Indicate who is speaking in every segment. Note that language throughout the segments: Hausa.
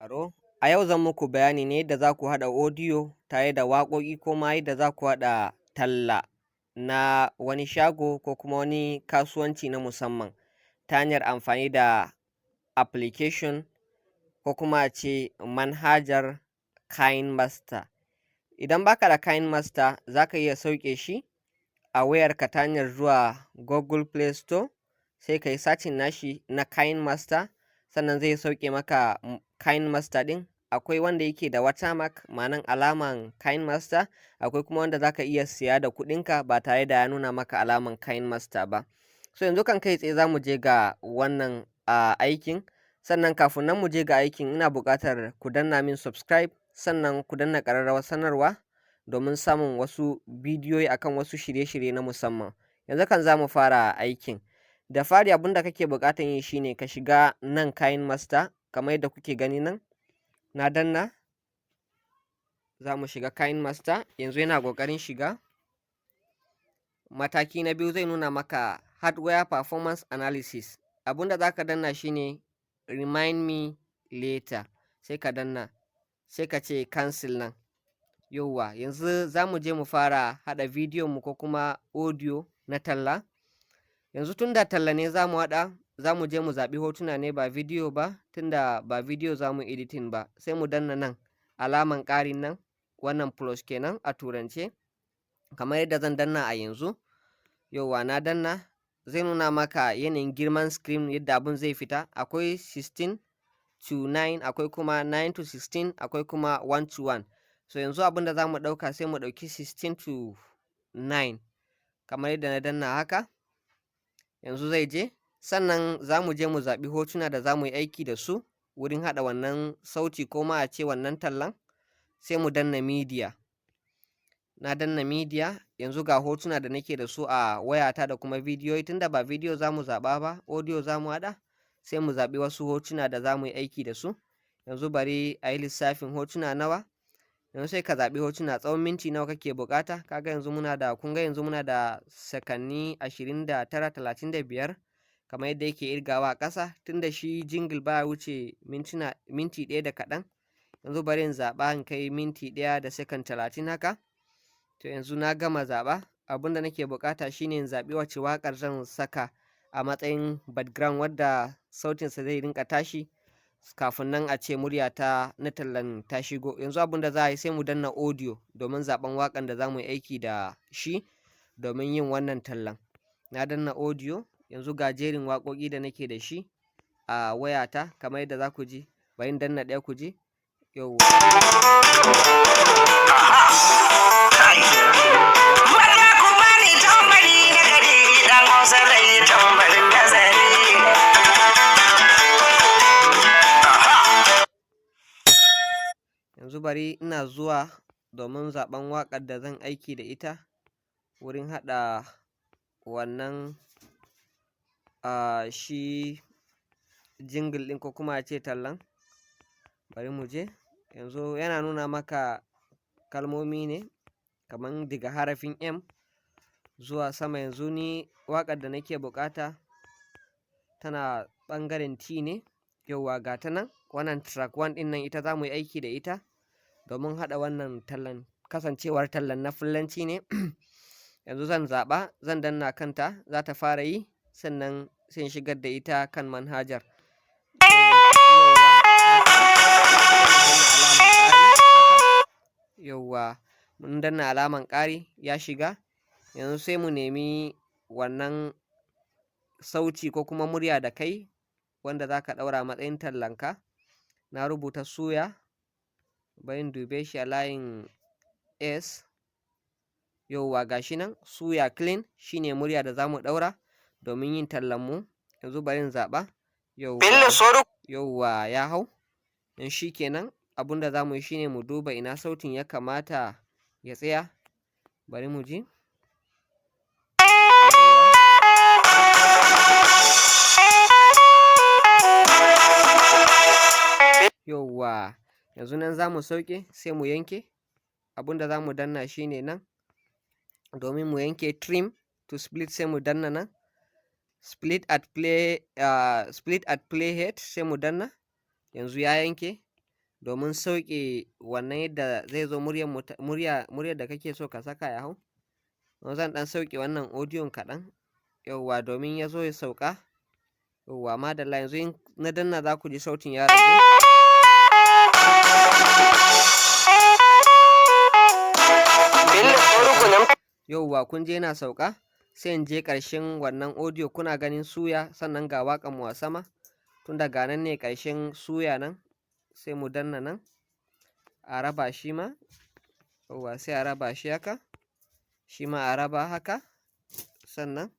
Speaker 1: Sauraro. A yau zan muku bayani ne yadda za ku haɗa audio tare da waƙoƙi, ko ma yadda za ku haɗa talla na wani shago ko kuma wani kasuwanci na musamman ta hanyar amfani da application ko kuma a ce manhajar KineMaster. Idan baka da KineMaster, za ka iya sauke shi a wayarka ta hanyar zuwa Google Play Store, sai ka yi searching nashi na KineMaster, sannan zai sauke maka KineMaster ɗin. Akwai wanda yake da watermark, ma'anan alaman KineMaster, akwai kuma wanda za ka iya siya da kuɗinka ba tare da ya nuna maka alaman KineMaster ba. So yanzu kan kai tsaye za mu je ga wannan aikin. Sannan kafin nan mu je ga aikin, ina buƙatar ku danna min subscribe, sannan ku danna ƙararrawar sanarwa domin samun wasu bidiyoyi akan wasu shirye-shirye na musamman. Yanzu kan za mu fara aikin. Da fari, abin da kake buƙatar yi shine ka shiga nan KineMaster kamar yadda kuke gani nan. Na danna, za mu shiga KineMaster, yanzu yana ƙoƙarin shiga. Mataki na biyu, zai nuna maka hardware performance analysis. Abin da za ka danna shine "remind me later", sai ka danna, sai ka ce cancel nan. Yauwa, yanzu za mu je mu fara haɗa bidiyon mu ko kuma audio na talla. Yanzu tunda talla ne za mu haɗa, za mu je mu zaɓi hotuna ne ba bidiyo ba, tunda ba bidiyo za mu editing ba. Sai mu danna nan alaman ƙarin nan, wannan plus kenan a turance, kamar yadda zan danna a yanzu. Yauwa, na danna, zai nuna maka yanayin girman screen yadda abun zai fita. Akwai 16 to 9, akwai kuma 9 to 16, akwai kuma 1 to 1. So yanzu abin da za mu ɗauka, sai mu ɗauki 16 to 9 kamar yadda na danna haka. Yanzu zai je, sannan za mu je mu zaɓi hotuna da za mu yi aiki da su wurin haɗa wannan sauti ko ma a ce wannan tallan. Sai mu danna media. Na danna media, yanzu ga hotuna da nake da su a wayata da kuma bidiyoyi. Tunda ba bidiyo za mu zaɓa ba, audio za mu haɗa, sai mu zaɓi wasu hotuna da za mu yi aiki da su. Yanzu bari a yi lissafin hotuna nawa. Yanzu sai ka zaɓi hotuna, tsawon minti nawa kake buƙata. Kaga yanzu muna da, kun ga yanzu muna da sakanni 29, 35, kamar yadda yake irgawa a ƙasa, tunda shi jingle baya wuce mintuna, minti 1 da kaɗan. Yanzu bari in zaɓa in kai minti 1 da second 30 haka. To yanzu na gama zaɓa. Abin da nake buƙata shine in zaɓi wacce waƙar zan saka a matsayin background wadda sautinsa zai rinƙa tashi kafin nan a ce muryata na tallan ta shigo. Yanzu abin da za a yi, sai mu danna audio domin zaɓen waƙan da za mu yi aiki da shi domin yin wannan tallan. Na danna audio, yanzu ga jerin waƙoƙi da nake da shi a wayata kamar yadda za ku ji. Bari in danna ɗaya ku ji. Yauwa.
Speaker 2: Maza, ku bani tambari na gari, dan Hausa zai yi tambarin nazari.
Speaker 1: Yanzu bari ina zuwa domin zaɓen waƙar da zan aiki da ita wurin haɗa wannan shi jingle ɗin ko kuma a ce tallan. Bari mu je. Yanzu yana nuna maka kalmomi ne kaman daga harafin M zuwa sama. Yanzu ni waƙar da nake buƙata tana ɓangaren T ne. Yauwa, ga ta nan, wannan track one ɗin nan, ita za mu yi aiki da ita domin haɗa wannan tallan, kasancewar tallan na Fulanci ne. Yanzu zan zaɓa, zan danna kanta, za ta fara yi, sannan sai in shigar da ita kan manhajar. Yauwa, mun danna alaman ƙari, ya shiga. Yanzu sai mu nemi wannan sauti ko kuma murya da kai wanda za ka ɗaura matsayin tallanka. Na rubuta suya, bari in dube shi a layin S. Yauwa, ga shi nan, suya clean shine murya da za mu ɗaura domin yin tallanmu. Yanzu bari in zaɓa. Yauwa, yauwa, ya hau. In shi kenan, abun da za mu yi shine mu duba ina sautin ya kamata ya tsaya. Bari mu ji. Yauwa, yanzu nan za mu sauke, sai mu yanke. Abun da za mu danna shine nan domin mu yanke, trim to split, sai mu danna nan split at playhead, sai mu danna. Yanzu ya yanke. Domin sauke wannan yadda zai zo muryar muryar da kake so ka saka ya hau. Zan ɗan sauke wannan audio kaɗan, yauwa, domin ya zo ya sauka. Yauwa, madalla. Yanzu in na danna, za ku ji sautin ya ragu.
Speaker 2: Bello sorugo nyam.
Speaker 1: Yauwa, kun je yana sauka. Sai in je ƙarshen wannan audio. Kuna ganin suya, sannan ga waƙan mu a sama. Tun daga nan ne ƙarshen suya nan, sai mu danna nan a raba shi ma. Yauwa, sai a raba shi haka, shi ma a raba haka. Sannan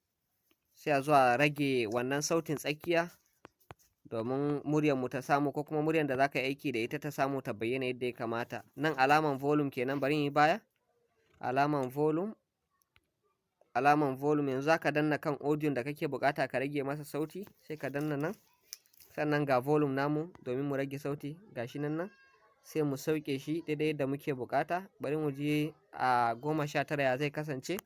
Speaker 1: sai a zo a rage wannan sautin tsakiya domin muryar mu ta samu, ko kuma muryar da za ka yi aiki da ita ta samu ta bayyana yadda ya kamata. Nan alaman volume kenan. Bari in yi baya. Alaman volume, alaman volume. Yanzu zaka danna kan audio da kake bukata ka rage masa sauti, sai ka danna nan. Sannan ga volume namu domin mu rage sauti, gashi nan. Nan sai mu sauke shi daidai yadda muke bukata. Bari mu je a 19, ya zai kasance?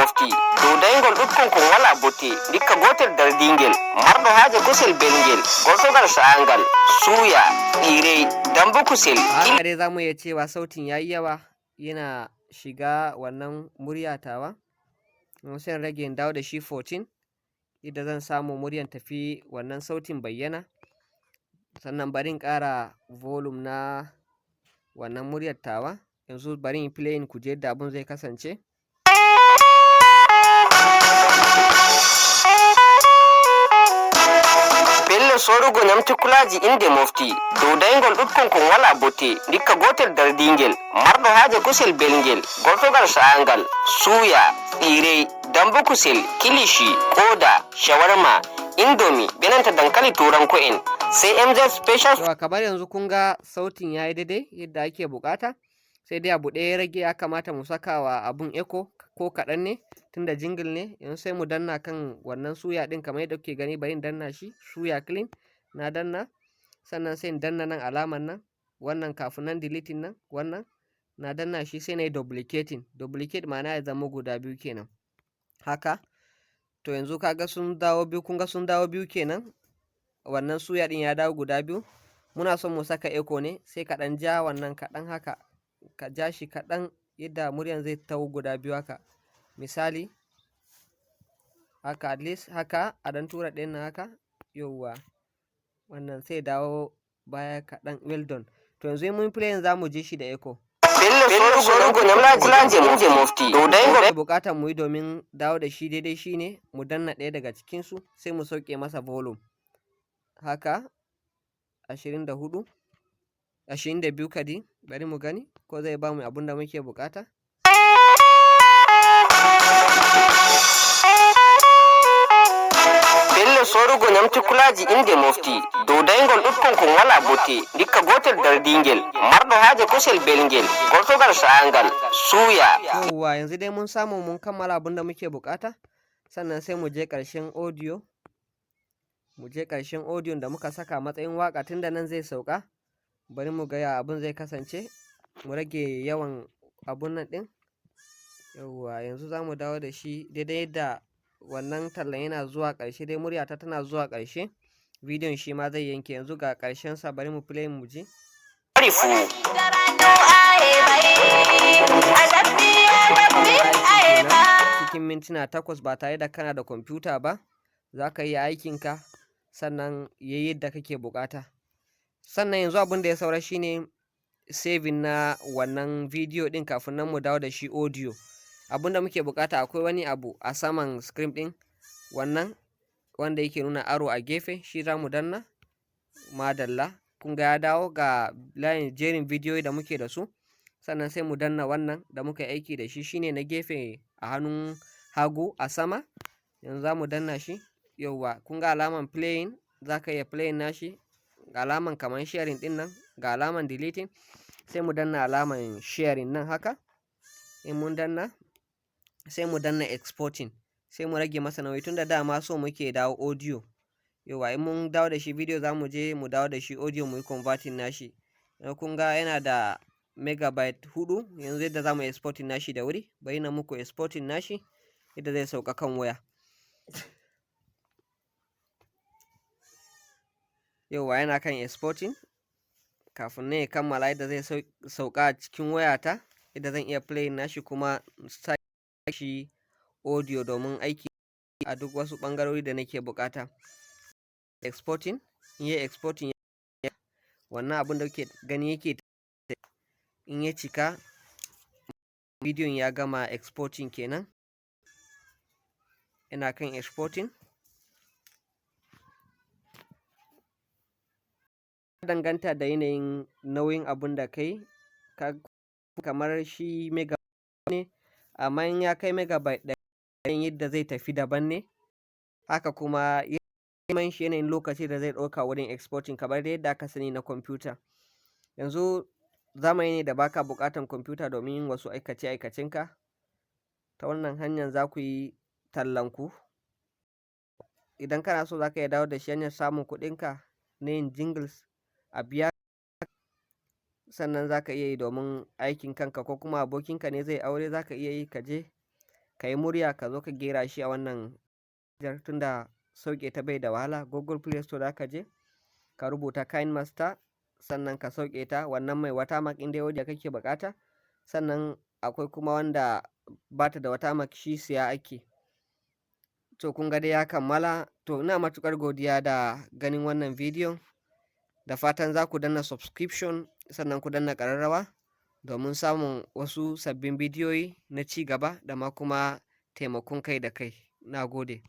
Speaker 2: Mofti dow daygol ɗukkon kon wala botte. Dikka gotel dardingel marɗo haaje kusel belngel, gortogal sa'angal, suya, tsire, dambu, kusel.
Speaker 1: Haka dai za mu iya cewa sautin ya yi yawa, yana shiga wannan murya tawa. Sai in rage, in dawo da shi 14, yadda zan samu muryan tafi wannan sautin bayyana. Sannan bari in ƙara volume na wannan muryar tawa. Yanzu bari in playing ku ji yadda abun zai kasance.
Speaker 2: Pelle sorugo nyamtikulaji inde mofti dow daygol ɗukkon kon wala botte. Dikka gotel dardingel marɗo haaje kusel belngel, gortogal sa'angal, suya, tsire, dambu, kusel, kilishi, koda, shawarma, indomie, benanta dankali turanko'en, sai MZ Special.
Speaker 1: Yawa, kamar yanzu kun ga sautin ya yi daidai yadda ake bukata. Sai dai abu ɗaya ya rage: ya kamata mu saka wa abun echo ko kaɗan ne, tunda jingle ne. Yanzu sai mu danna kan wannan suya ɗin kamar yadda kuke gani. Bari in danna shi, suya clean, na danna. Sannan sai in danna nan alaman nan, wannan kafin nan deleting nan, wannan na danna shi, sai na yi duplicating. Duplicate ma'ana ya zama guda biyu kenan haka. To, yanzu kaga sun dawo biyu. Kun ga sun dawo biyu kenan, wannan suya ɗin ya dawo guda biyu. Muna son mu saka echo ne, sai ka ɗan ja wannan kaɗan haka, ka ja shi kaɗan yadda muryan zai taho guda biyu haka. Misali haka, at least haka, a ɗan tura ɗayan nan haka. Yauwa, wannan sai dawo baya kaɗan. Well done. To, yanzu in mun playing, za mu ji shi da echo.
Speaker 2: Bello sorugo nyamtikulaji inde mofti dow daygol.
Speaker 1: Bukatar mu yi domin dawo da shi daidai shine mu danna ɗaya daga cikinsu, sai mu sauke masa volume haka, 24, 22 kadi. Bari mu gani ko zai ba mu abin da muke bukata.
Speaker 2: Bello sorugo nyamtikulaji inde mofti dow daygol ɗukkon kon wala botte. Dikka gotel dardingel marɗo haaje kusel belngel, gortogal sa'angal, suya.
Speaker 1: Yauwa, yanzu dai mun samu mun kammala abin da muke bukata. Sannan sai mu je ƙarshen audio, mu je ƙarshen audio da muka saka matsayin waka, tunda nan zai sauka. Bari mu ga ya abun zai kasance. Mu rage yawan abun nan ɗin. Yauwa, yanzu za mu dawo da shi daidai yadda wannan tallan yana zuwa ƙarshe dai, muryata tana zuwa ƙarshe, bidiyon shi ma zai yanke. Yanzu ga ƙarshen sa, bari mu play mu ji.
Speaker 2: Fu.
Speaker 1: Cikin mintuna 8, ba tare da kana da kwamfuta ba, za ka yi aikinka, sannan yayi yadda kake bukata. Sannan yanzu abin da ya saura shine saving na wannan bidiyo din kafin nan mu dawo da shi audio. Abin da muke bukata, akwai wani abu a saman screen din, wannan wanda yake nuna arrow a gefe, shi za mu danna. Madalla, kun ga ya dawo ga layin jerin bidiyoyi da muke da su. Sannan sai mu danna wannan da muka yi aiki da shi, shine na gefe a hannun hagu a sama. Yanzu za mu danna shi. Yauwa, kun ga alaman playing, za ka iya playing nashi. Ga alaman kaman sharing din nan, ga alaman deleting. Sai mu danna alaman sharing nan haka. In mun danna, sai mu danna exporting, sai mu rage masa nauyi, tunda dama so muke dawo audio. Yauwa, in mun dawo da shi video, za mu je mu dawo da shi audio, mu yi converting nashi. Kun ga yana da megabyte 4. Yanzu yadda za mu exporting nashi da wuri, bari na muku exporting nashi yadda zai sauka kan waya. Yauwa, yana kan exporting. Kafin nan ya kammala, yadda zai sauka a cikin wayata, yadda zan iya playing nashi kuma sa shi audio domin aiki a duk wasu ɓangarori da nake buƙata. Exporting, in yayi exporting, wannan abun da kuke gani yake, in ya cika, bidiyon ya gama exporting kenan. Ina kan exporting. Danganta da yanayin nauyin abun da kai, kamar shi mega ne, amma in ya kai megabyte 1, yadda zai tafi daban ne. Haka kuma girman shi, yanayin lokaci da zai ɗauka wurin exporting, kamar dai yadda aka sani na kwamfuta. Yanzu zamani ne da baka buƙatan kwamfuta domin yin wasu aikace aikacenka. Ta wannan hanyar za ku yi tallanku. Idan kana so, za ka iya dawo da shi hanyar samun kuɗinka na yin jingles a biya. Sannan za ka iya yi domin aikin kanka, ko kuma abokinka ne zai aure, za ka iya yi, ka je ka yi murya, ka zo ka gera shi a wannan, tunda sauke ta bai da wahala. Google Play Store za ka je ka rubuta KineMaster, sannan ka sauke ta, wannan mai watermark in dai audio kake buƙata. Sannan akwai kuma wanda bata da watermark, shi siya ake. To, kun ga dai ya kammala. To, ina matuƙar godiya da ganin wannan bidiyon. Da fatan za ku danna subscription, sannan ku danna ƙararrawa domin samun wasu sabbin bidiyoyi na ci gaba da ma kuma taimakon kai da kai. Na gode.